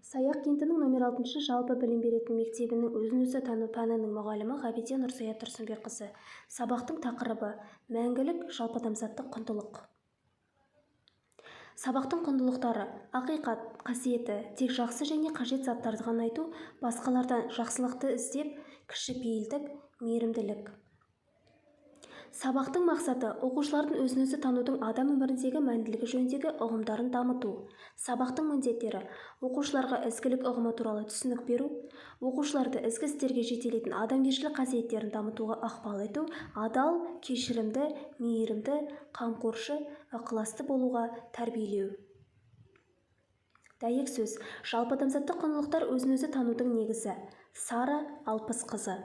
Саяқ кентінің нөмір алтыншы жалпы білім беретін мектебінің өзін-өзі тану пәнінің мұғалімі Ғабиден Нұрсая Тұрсынбекқызы. Сабақтың тақырыбы: Мәңгілік жалпыадамзаттық құндылық. Сабақтың құндылықтары: Ақиқат, қасиеті, тек жақсы және қажет заттарды ғана айту, басқалардан жақсылықты іздеп, кішіпейілдік, мейірімділік. Сабақтың мақсаты: оқушылардың өзін-өзі танудың адам өміріндегі мәнділігі жөніндегі ұғымдарын дамыту. Сабақтың міндеттері: оқушыларға ізгілік ұғымы туралы түсінік беру, оқушыларды ізгі істерге жетелейтін адамгершілік қасиеттерін дамытуға ықпал ету, адал, кешірімді, мейірімді, қамқоршы, ықыласты болуға тәрбиелеу. Дәйек сөз: жалпыадамзаттық құндылықтар өзін-өзі танудың негізі. Сара Алпысқызы.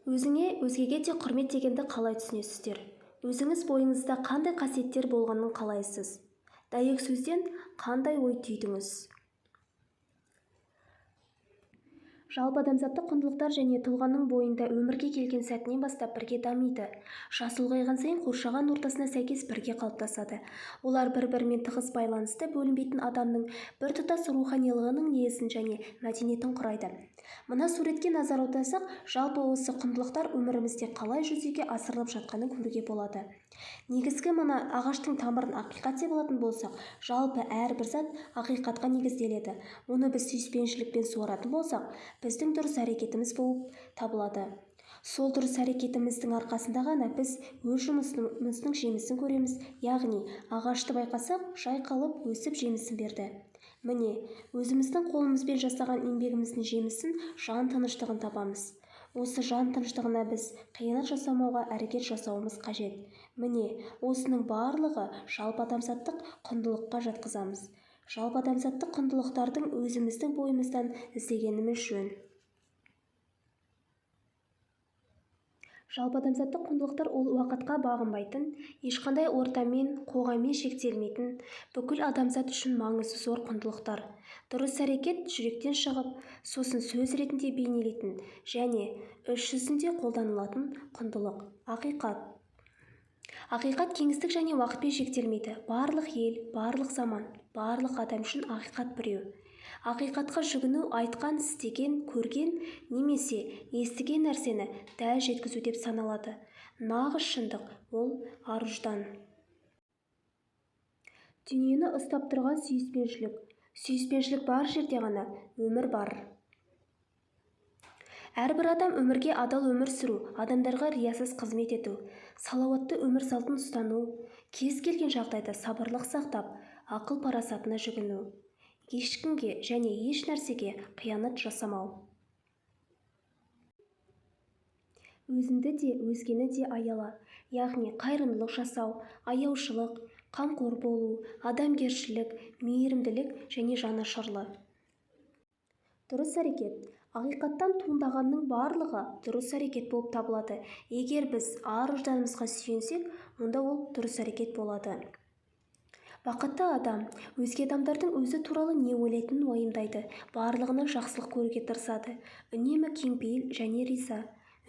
Өзіңе, өзгеге де құрмет дегенді қалай түсінесіздер? Өзіңіз бойыңызда қандай қасиеттер болғанын қалайсыз? Дәйек сөзден қандай ой түйдіңіз? Жалпыадамзаттық құндылықтар және тұлғаның бойында өмірге келген сәтінен бастап бірге дамиды. Жасы ұлғайған сайын қоршаған ортасына сәйкес бірге қалыптасады. Олар бір-бірімен тығыз байланысты бөлінбейтін адамның біртұтас руханилығының негізін және мәдениетін құрайды. Мына суретке назар аударсақ, жалпы осы құндылықтар өмірімізде қалай жүзеге асырылып жатқанын көруге болады. Негізгі мына ағаштың тамырын ақиқат деп алатын болсақ, жалпы әрбір зат ақиқатқа негізделеді. Оны біз сүйіспеншілікпен суаратын болсақ, біздің дұрыс әрекетіміз болып табылады. Сол дұрыс әрекетіміздің арқасында ғана біз өз жұмысымыздың жемісін көреміз, яғни ағашты байқасақ, жайқалып, өсіп жемісін берді. Міне, өзіміздің қолымызбен жасаған еңбегіміздің жемісін, жан тыныштығын табамыз. Осы жан тыныштығына біз қиянат жасамауға әрекет жасауымыз қажет. Міне, осының барлығы жалпыадамзаттық құндылыққа жатқызамыз. Жалпыадамзаттық құндылықтардың өзіміздің бойымыздан іздегеніміз жөн. Жалпыадамзаттық құндылықтар ол уақытқа бағынбайтын, ешқандай ортамен, қоғаммен шектелмейтін, бүкіл адамзат үшін маңызы зор құндылықтар. Дұрыс әрекет жүректен шығып, сосын сөз ретінде бейнелейтін және іс жүзінде қолданылатын құндылық. Ақиқат. Ақиқат кеңістік және уақытпен шектелмейді. Барлық ел, барлық заман, барлық адам үшін ақиқат біреу. Ақиқатқа жүгіну айтқан, істеген, көрген немесе естіген нәрсені дәл жеткізу деп саналады. Нағыз шындық ол ар-ұждан. Дүниені ұстап тұрған сүйіспеншілік. Сүйіспеншілік бар жерде ғана өмір бар. Әрбір адам өмірге адал өмір сүру, адамдарға риясыз қызмет ету, салауатты өмір салтын ұстану, кез келген жағдайда сабырлық сақтап, ақыл парасатына жүгіну. Ешкімге және еш нәрсеге қиянат жасамау. Өзіңді де, өзгені де аяла, яғни қайырымдылық жасау, аяушылық, қамқор болу, адамгершілік, мейірімділік және жанашырлы. Дұрыс әрекет. Ақиқаттан туындағанның барлығы дұрыс әрекет болып табылады. Егер біз ар-ұжданымызға сүйенсек, онда ол дұрыс әрекет болады. Бақытты адам өзге адамдардың өзі туралы не ойлайтынын уайымдайды, барлығынан жақсылық көруге тырысады, үнемі кеңпейіл және риза,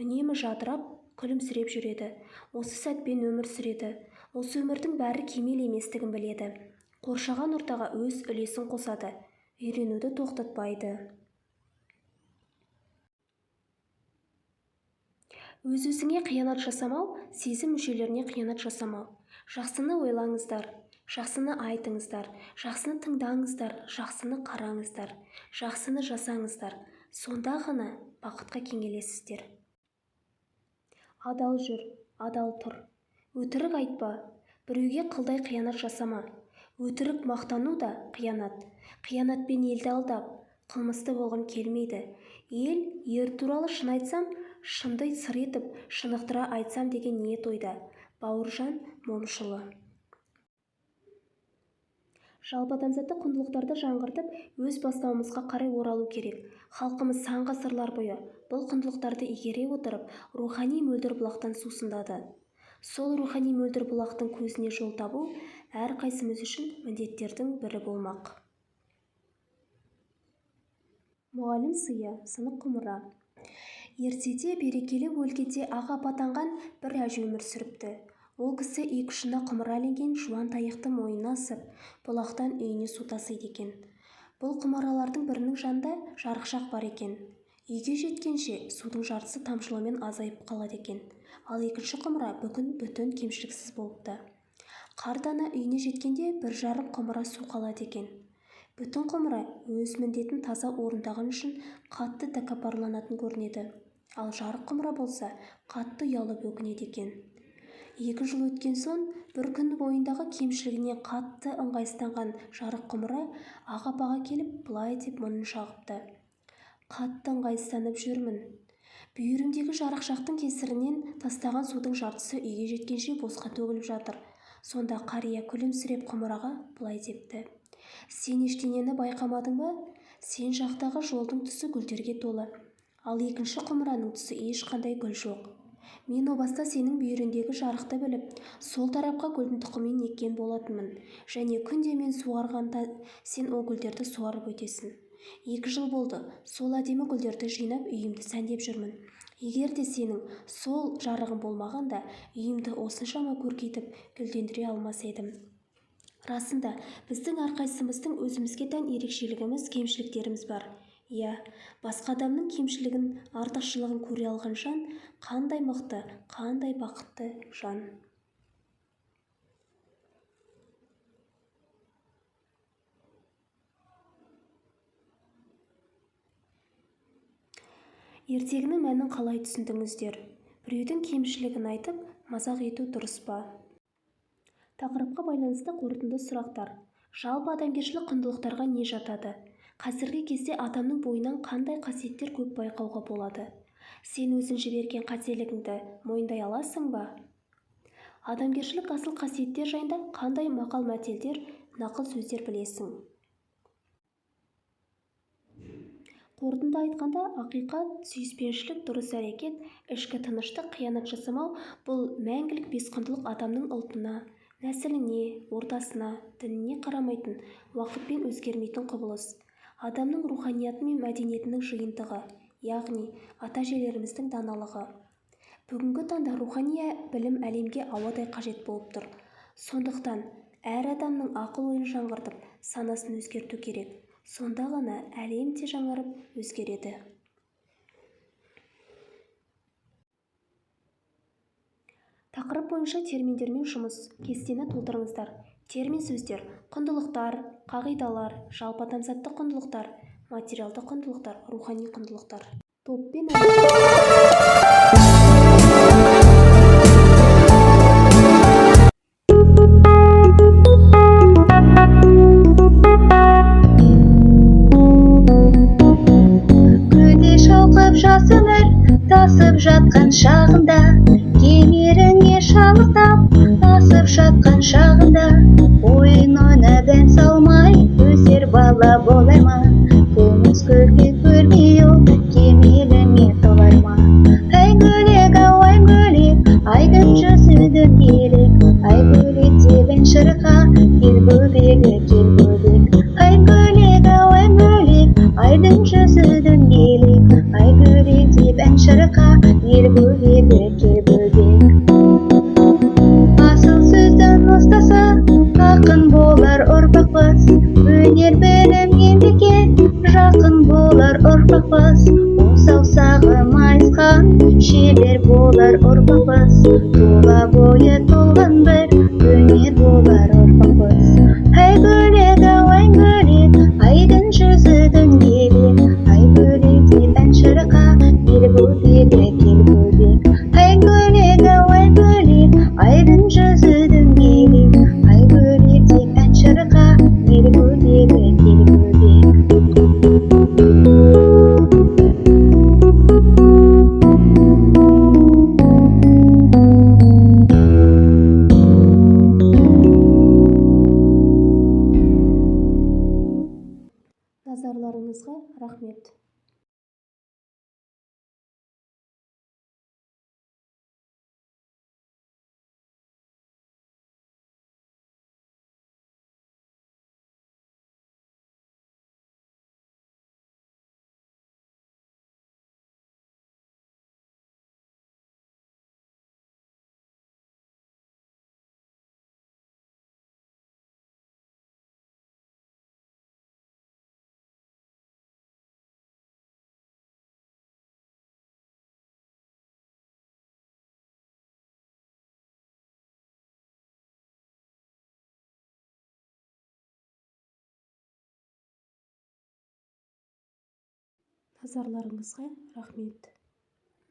үнемі жадырап, күлімсіреп жүреді, осы сәтпен өмір сүреді, осы өмірдің бәрі кемел еместігін біледі, қоршаған ортаға өз үлесін қосады, үйренуді тоқтатпайды. Өз-өзіңе қиянат жасамау, сезім мүшелеріне қиянат жасамау. Жақсыны ойлаңыздар, жақсыны айтыңыздар, жақсыны тыңдаңыздар, жақсыны қараңыздар, жақсыны жасаңыздар, сонда ғана бақытқа кенелесіздер. Адал жүр, адал тұр. Өтірік айтпа, біреуге қылдай қиянат жасама. Өтірік мақтану да қиянат. Қиянатпен елді алдап, қылмысты болғым келмейді. Ел, ер туралы шын айтсам, шынды сыр етіп, шынықтыра айтсам деген ниет ойда. Бауыржан Момышұлы. Жалпы адамзаттық құндылықтарды жаңғыртып, өз бастауымызға қарай оралу керек. Халқымыз сан ғасырлар бойы бұл құндылықтарды игере отырып, рухани мөлдір бұлақтан сусындады. Сол рухани мөлдір бұлақтың көзіне жол табу әрқайсымыз үшін міндеттердің бірі болмақ. Мұғалім сыйы, сынық құмыра. Ертеде берекелі өлкеде ақ апа атанған бір әже өмір сүріпті. Ол кісі екі ұшына құмыра ілінген жуан таяқты мойнына асып, бұлақтан үйіне су тасиды екен. Бұл құмыралардың бірінің жанында жарықшақ бар екен. Үйге жеткенше судың жартысы тамшылаумен азайып қалады екен. Ал екінші құмыра бүгін бүтін, кемшіліксіз болыпты. Қарт ана үйіне жеткенде 1,5 құмыра су қалады екен. Бүтін құмыра өз міндетін таза орындағаны үшін қатты тәкаппарланатын көрінеді. Ал жарық құмыра болса, қатты ұялып өкінеді екен. 2 жыл өткен соң бір күні бойындағы кемшілігіне қатты ыңғайсызданған жарық құмыра ақ апаға келіп былай деп мұңын шағыпты. Қатты ыңғайсызданып жүрмін. Бүйірімдегі жарықшақтың кесірінен тастаған судың жартысы үйге жеткенше босқа төгіліп жатыр. Сонда қария күлімсіреп құмыраға былай депті. Сен ештеңені байқамадың ба? Сен жақтағы жолдың тұсы гүлдерге толы. Ал екінші құмыраның тұсы ешқандай гүл жоқ. Мен о баста сенің бүйіріндегі жарықты біліп, сол тарапқа гүлдің тұқымын еккен болатынмын. Және күнде мен суарғанда сен о гүлдерді суарып өтесің. 2 жыл болды, сол әдемі гүлдерді жинап үйімді сәндеп жүрмін. Егер де сенің сол жарығың болмағанда, үйімді осыншама көркейтіп, гүлдендіре алмас едім. Расында, біздің әрқайсымыздың өзімізге тән ерекшелігіміз, кемшіліктеріміз бар. Иә, басқа адамның кемшілігін, артықшылығын көре алған жан қандай мықты, қандай бақытты жан. Ертегінің мәнін қалай түсіндіңіздер? Біреудің кемшілігін айтып, мазақ ету дұрыс па? Тақырыпқа байланысты қорытынды сұрақтар. Жалпы адамгершілік құндылықтарға не жатады? Қазіргі кезде адамның бойынан қандай қасиеттер көп байқауға болады? Сен өзің жіберген қателігіңді мойындай аласың ба? Адамгершілік асыл қасиеттер жайында қандай мақал-мәтелдер, нақыл сөздер білесің? Қорытынды айтқанда, ақиқат, сүйіспеншілік, дұрыс әрекет, ішкі тыныштық, қиянат жасамау бұл мәңгілік бес құндылық адамның ұлтына, нәсіліне, ортасына, дініне қарамайтын, уақытпен өзгермейтін құбылыс. Адамның руханияты мен мәдениетінің жиынтығы, яғни ата-әжелеріміздің даналығы. Бүгінгі таңда рухани білім әлемге ауадай қажет болып тұр. Сондықтан әр адамның ақыл-ойын жаңғыртып, санасын өзгерту керек. Сонда ғана әлем де жаңарып, өзгереді. Тақырып бойынша терминдермен жұмыс. Кестені толтырыңыздар. Термин сөздер: құндылықтар, қағидалар, жалпы адамзаттық құндылықтар, материалды құндылықтар, рухани құндылықтар. Топпен Гүлдей шалқып жас өмір тасып жатқан шағында, кемеріңе шалықтап асып жатқан шағында, ойын ойнап ән салмай өсер бала болар ма? Күміс күлкі көрмей ол кемеліңе толар ма? Ай гөлек, ау ай гөлек, айдын жүзі дөңгелек, ай гөлек деп ән шырқа, кел бөбегі, кел бөбек. Ай гөлек, ау ай гөлек, айдын жүзі дөңгелек, ай гөлек деп ән шырқа, ел бөбегі, кел бөбек. Асыл сөздің ұстасы, ақын болар ұрпақпыз, өнер білім еңбекке жақын болар ұрпақпыз, он саусағы майысқан шебер болар ұрпақпыз, тұла бойы толған бір өнер болар ұрпақпыз. Ай гөлек, ау ай гөлек, айдын жүзі дөңгелек, ай гөлек деп ән шырқа, ел бөбегі, кел бөбек. Ай гөлек, ау ай гөлек, айдын жүзі дөңгелек, ай гөлек деп ән шырқа, ел бөбегі, кел бөбек. Назарларыңызға рахмет!